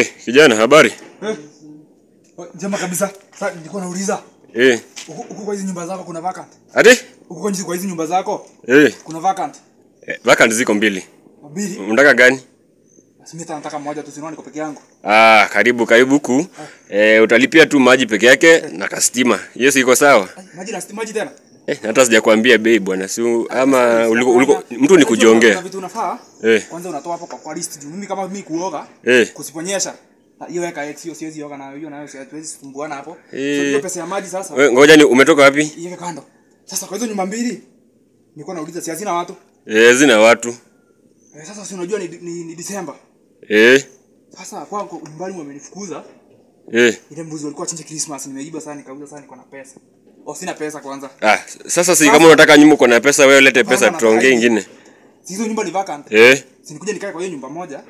Kijana, habari? Njema kabisa. Sasa nilikuwa nauliza. Huko kwa hizi nyumba zako kuna vacant? Ati? Huko kwa hizi nyumba zako? Kuna vacant? Vacant ziko mbili. Mbili? Unataka gani? Basi mimi nataka moja tu, sinaona niko peke yangu. Ah, karibu karibu huku. Utalipia tu maji peke yake na kastima. Yes, iko sawa? Maji na stima, maji tena? Hata sijakwambia bei bwana. Si ama uliko mtu ni kujiongea. Vitu unafaa. Kwanza unatoa hapo kwa list juu mimi kama mimi kuoga kusiponyesha. Hiyo weka X, hiyo siwezi oga nayo, hiyo nayo siwezi sumbuana hapo. So hiyo pesa ya maji sasa. Wewe ngoja, ni umetoka wapi? Iweke kando. Sasa kwa hizo nyumba mbili nilikuwa nauliza si hazina watu? Hazina watu. Sasa si unajua ni Disemba. Sasa kwa nyumbani wamenifukuza. Ile mbuzi walikuwa chinja Christmas nimeiba sana, nikauza sana, niko na pesa. Oh, sina pesa kwanza. Sasa si kama unataka nyumba uko na pesa, wewe lete pesa tuongee nyingine. Si hizo nyumba ni vacant. Si nikuja nikae kwa hiyo nyumba moja.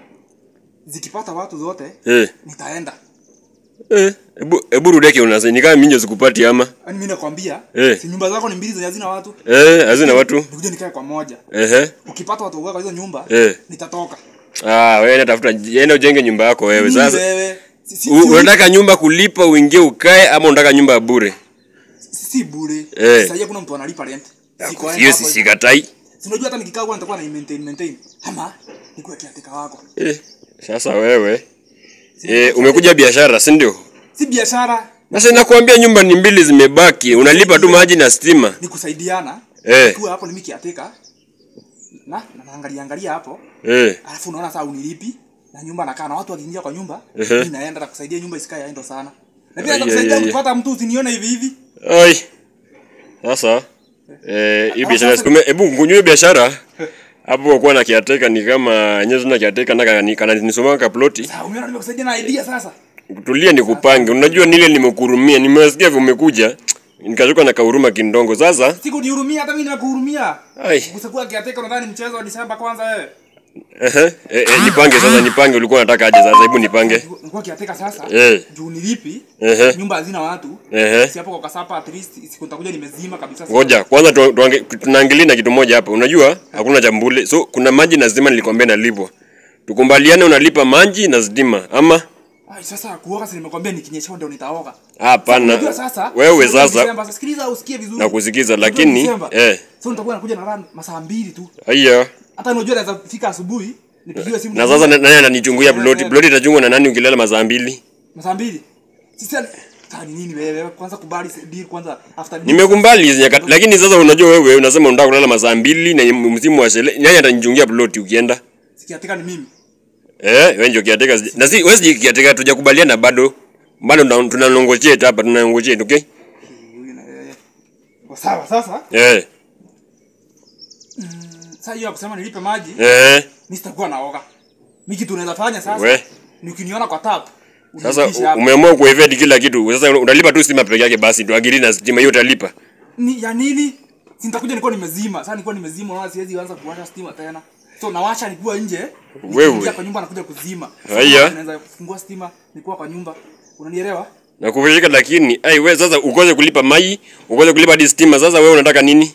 Zikipata watu zote nitaenda. Hebu rudeke unasema ni kama mimi sikupati ama. Yaani mimi nakwambia si nyumba zako ni mbili zenye hazina watu. Hazina watu. Nikuja nikae kwa moja. Ukipata watu kwa hizo nyumba nitatoka. Wewe natafuta enda ujenge nyumba yako wewe. Sasa unataka nyumba kulipa uingie ukae ama unataka nyumba bure? Si bure. Sasa hakuna mtu analipa rent. Hiyo si sikatai. Si unajua hata nikikaa kwa nitakuwa na maintain. Ama nikuwe kiatika wako. Sasa wewe umekuja biashara, si ndio? Si biashara. Sasa nakuambia nyumba ni mbili zimebaki, unalipa tu maji na stima. Ni kusaidiana. Kwa hapo ni mimi kiateka. Na naangalia hapo. Alafu unaona sasa unilipi na nyumba nakaa na watu wakiingia kwa nyumba, mimi naenda na kusaidia nyumba isikae haendo sana. Na pia nakusaidia kupata mtu usinione hivi hivi. Ai. Sasa hii biashara sikume, hebu ngunywe biashara. Hapo kwa na kiateka ni kama nyezo na kiateka na kana nisoma ka ploti. Sasa umeona nimekusaidia na idea sasa. Tulia nikupange. Unajua nile nimekuhurumia, nimesikia umekuja. Nikashuka na kahuruma kindongo sasa. Sikunihurumia hata mimi nimekuhurumia. Usikuwa kiateka unadhani mchezo wa Disemba kwanza wewe. Nipange sasa, nipange ulikuwa unataka aje sasa, hebu nipange. Nilikuwa kiateka sasa. Juu nilipi? Nyumba hazina watu. Si hapo kwa Kasapa at least siku nitakuja nimezima kabisa. Ngoja, kwanza tunaangalia na kitu moja hapa. Unajua hakuna chambule. So kuna maji na stima nilikwambia nalipwa. Tukubaliane unalipa maji na stima ama? Ai sasa kuoga si nimekwambia nikinyesha ndio nitaoga. Hapana. Wewe sasa sikiliza usikie vizuri. Nakusikiza lakini So nitakuwa nakuja na run masaa 2 tu. Haya. Hata unajua naweza fika asubuhi nipigiwe simu. Na sasa nani ananichungulia ploti? Ploti itachungwa na nani ukilala masaa 2? Masaa 2? Sisi tani nini wewe? Kwanza kubali deal kwanza after deal. Nimekubali hizo nyakati lakini sasa unajua wewe unasema unataka kulala masaa 2 na msimu wa sherehe. Nani atanichungia ploti ukienda? Sikiateka ni mimi. Wewe ndio kiateka. Na si wewe si kiateka, tujakubaliana bado. Bado tunanongojea hapa, tunanongojea, okay? Kwa sawa sasa. Sasa hiyo kusema nilipe maji. Mimi sitakuwa naoga. Mimi kitu unaweza fanya sasa. Ni ukiniona kwa tap. Sasa umeamua kuevade kila kitu. Sasa unalipa tu stima peke yake basi, tuagiri na stima hiyo utalipa. Ni ya nini? Si nitakuja nilikuwa nimezima. Sasa nilikuwa nimezima, unaona siwezi anza kuwasha stima tena. So nawasha nikuwa nje. Wewe kwa nyumba nakuja kuzima. Haya. Naweza kufungua stima nikuwa kwa nyumba. Unanielewa? Na kuvishika lakini, ai wewe sasa ukoze kulipa maji, ukoze kulipa hadi stima. Sasa wewe unataka nini?